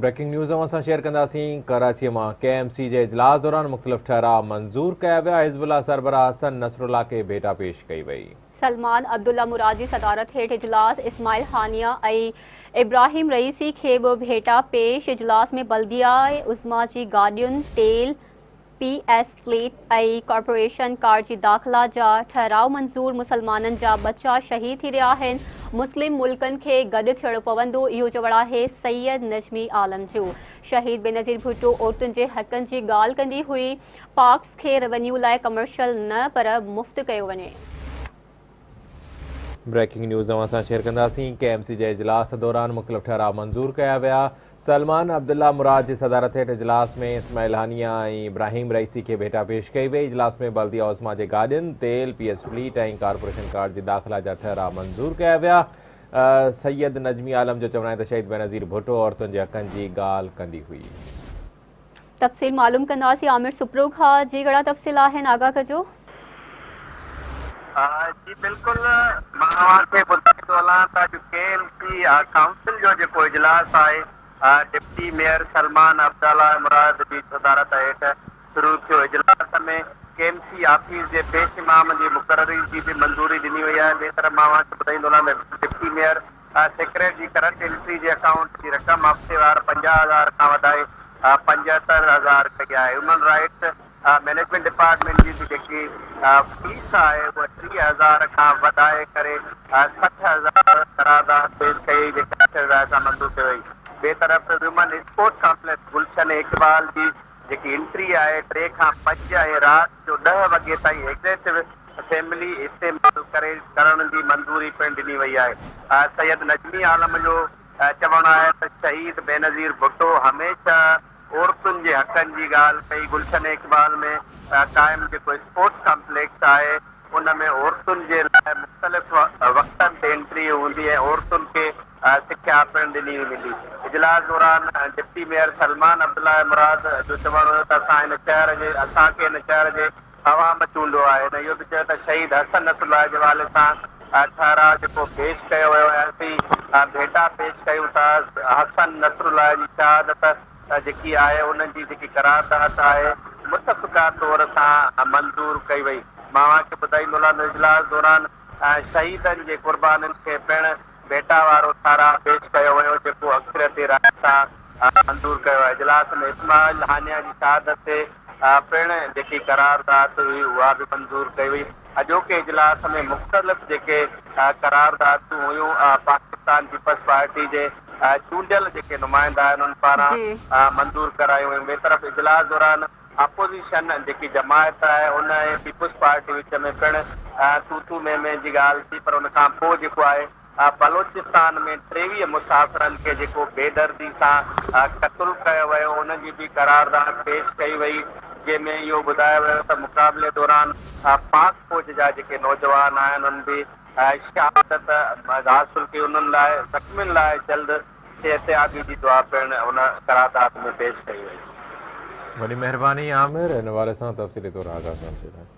Breaking news اوهان سان share ڪنداسين ڪراچي مان ڪي ايم سي جي اجلاس دوران مختلف ٺهراء منظور ڪيا ويا حزب الله سربراهه حسن نصرالله کي ڀيٽا پيش ڪئي وئي. سلمان عبدالله مراد جي صدارت هيٺ اجلاس، اسماعيل هانيه ۽ ابراهيم رئيسي کي به ڀيٽا پيش، اجلاس ۾ بلديه عظميٰ جي گاڏين، تيل، پي ايس فليٽ ۽ ڪارپوريشن ڪار جي داخلا جا ٺهراء منظور، مسلمانن جا ٻچا شهيد ٿي رهيا آهن، مسلم ملڪن کي گڏ ٿيڻو پوندو، اهو چوڻ آهي سيد نجمي عالم جو. شهيد بينظير ڀٽو عورتن جي حقن جي ڳالهه ڪندي هئي، پارڪس کي روينيو لاء ڪمرشل نه پر مفت ڪيو وڃي. بريڪنگ نيوز اوهان سان شيئر ڪنداسين ڪي ايم سي جي اجلاس دوران مختلف ٺهراء منظور ڪيا ويا سلمان عبدالله مراد جي صدارت هيٺ اجلاس ۾ اسماعيل هانيه ۽ ابراهيم رئيسي کي ڀيٽا پيش ڪئي وئي اجلاس ۾ بلديه عظميٰ جي گاڏين، تيل، پي ايس فليٽ ۽ ڪارپوريشن ڪار جي داخلا جا ٺهراء منظور ڪيا ويا سيد نجمي عالم جو چوڻ آهي ته شهيد بينظير ڀٽو عورتن جي حقن جي ڳالهه ڪندي هئي. تفصيل معلوم ڪنداسين عامر سپرو کان جي ڪهڙا تفصيل آهن آگاهه ڪجو. جي بلڪل مان اوهان کي ٻڌائيندو هلان ته اڄ ڪي ايم سي ڪائونسل جو جيڪو اجلاس آهي ڊپٽي ميئر سلمان عبدالله مراد جي صدارت هيٺ شروع ٿيو اجلاس ۾ ڪي ايم سي آفيس جي پيش امام جي مقرري جي به منظوري ڏني وئي آهي ٻئي طرف مان اوهان کي ٻڌائيندو هلان ته ڊپٽي ميئر سيڪريٽ جي ڪرنٽ انٽري جي اڪائونٽ جي رقم هفتيوار 50,000 کان وڌائي 75,000 ڪئي آهي. هيومن رائٽس مئنيجمينٽ ڊپارٽمينٽ جي به جيڪي فيس آهي اها 30,000 کان وڌائي ڪري 60,000 قرارداد پيش ڪئي وئي جيڪا اڪثريت راء سان منظور ڪئي وئي. ٻئي طرف women sports complex Gulshan Iqbal جي جيڪي انٽري آهي 3 کان 5 ۽ رات جو 10 وڳي تائين ايگزيڪٽو اسيمبلي استعمال ڪري ڪرڻ جي منظوري پڻ ڏني وئي آهي. سيد نجمي عالم جو چوڻ آهي ته شهيد بينظير ڀٽو هميشه عورتن جي حقن جي ڳالهه ڪئي، گلشن اقبال ۾ قائم جيڪو اسپورٽس ڪامپليڪس آهي ان ۾ عورتن جي لاء مختلف وقتن تي انٽري هوندي ۽ عورتن کي سکيا پڻ ڏني ويندي. اجلاس دوران ڊپٽي ميئر سلمان عبدالله مراد جو چوڻ هيو ته اسان هن شهر جي اسان کي هن شهر جي عوام چونڊيو آهي. هن اهو به چيو ته شهيد حسن نصرالله جي حوالي سان ٺهراء جيڪو پيش ڪيو ويو آهي اسين ڀيٽا پيش ڪيون ٿا حسن نصرالله جي شهادت جيڪي آهي ان جي جيڪي قرارداد آهي متفقه طور سان منظور ڪئي وئي. مان اوهان کي ٻڌائيندو هلان ته اجلاس دوران شهيدن جي قربانين کي پڻ ڀيٽا وارو ٺهراء پيش ڪيو ويو جيڪو اڪثريتي راء سان منظور ڪيو ويو. اجلاس ۾ اسماعيل هانيه جي شهادت تي پڻ جيڪي قرارداد هئي اها به منظور ڪئي وئي. اڄوڪي اجلاس ۾ مختلف جيڪي قراردادون هيون پاڪستان پيپلز پارٽي جي چونڊيل جيڪي نمائندا آهن انهن پاران منظور ڪرايون ويون. ٻئي طرف اجلاس دوران اپوزيشن جيڪي جماعت آهي ان ۽ پيپلز پارٽي وچ ۾ پڻ تون تون مين مين جي ڳالهه ٿي پر ان کان پوء جيڪو آهي بلوچستان ۾ 23 مسافرن کي جيڪو بيدردي سان قتل ڪيو ويو ان جي به قرارداد پيش ڪئي وئي جنهن ۾ اهو ٻڌايو ويو ته مقابلي دوران پاڪ فوج جا جيڪي نوجوان آهن انهن به شهادت حاصل ڪئي انهن لاء زخمين لاء جلد صحتيابي جي دعا پڻ ان قرارداد ۾ پيش ڪئي وئي. وڏي مهرباني عامر ان حوالي سان تفصيلي طور آگاهه ڪرڻ جي لاء.